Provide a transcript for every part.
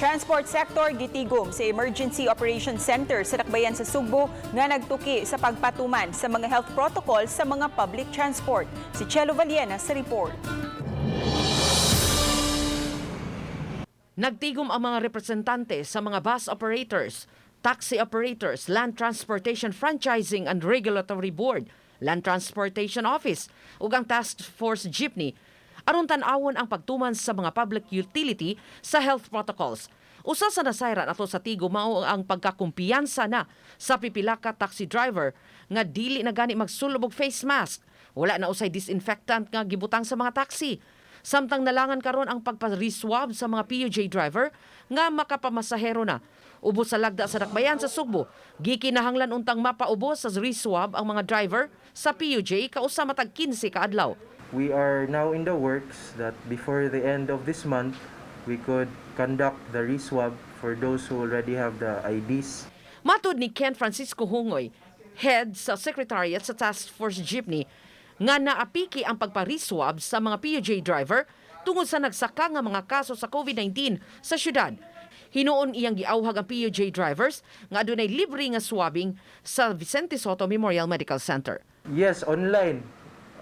Transport sector gitigom sa Emergency Operations Center sa Dakbayan sa Sugbo nga nagtuki sa pagpatuman sa mga health protocols sa mga public transport. Si Chelo Valiena sa report. Nagtigom ang mga representante sa mga bus operators, taxi operators, Land Transportation Franchising and Regulatory Board, Land Transportation Office ug ang Task Force Jeepney aron tan-awon ang pagtuman sa mga public utility sa health protocols. Usa sa nasayran ato sa tigom mao ang pagkakumpiyansa na sa pipila ka taxi driver nga dili na gani magsulob og face mask. Wala na usay disinfectant nga gibutang sa mga taxi. Samtang nalangan karon ang pagpa-reswab sa mga PUJ driver nga makapamasahero na. Ubos sa lagda sa Dakbayan sa Sugbo, gikinahanglan untang mapaubos sa reswab ang mga driver sa PUJ kausa matag 15 ka adlaw. We are now in the works that before the end of this month, we could conduct the reswab for those who already have the IDs. Matud ni Ken Francisco Hungoy, head sa Secretariat sa Task Force Jeepney, nga naapiki ang pagpariswab sa mga PUJ driver tungod sa nagsaka nga mga kaso sa COVID-19 sa syudad. Hinuon iyang giawhag ang PUJ drivers nga adunay libre nga swabbing sa Vicente Sotto Memorial Medical Center. Yes, online.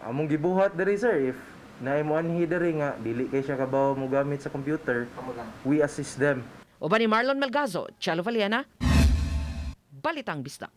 Among gibuhat diri, sir, if naay mo anhi diri nga dili kay siya kabaw mo gamit sa computer, we assist them. Uban ni Marlon Melgazo, Chelo Valiena, Balitang Bisdak.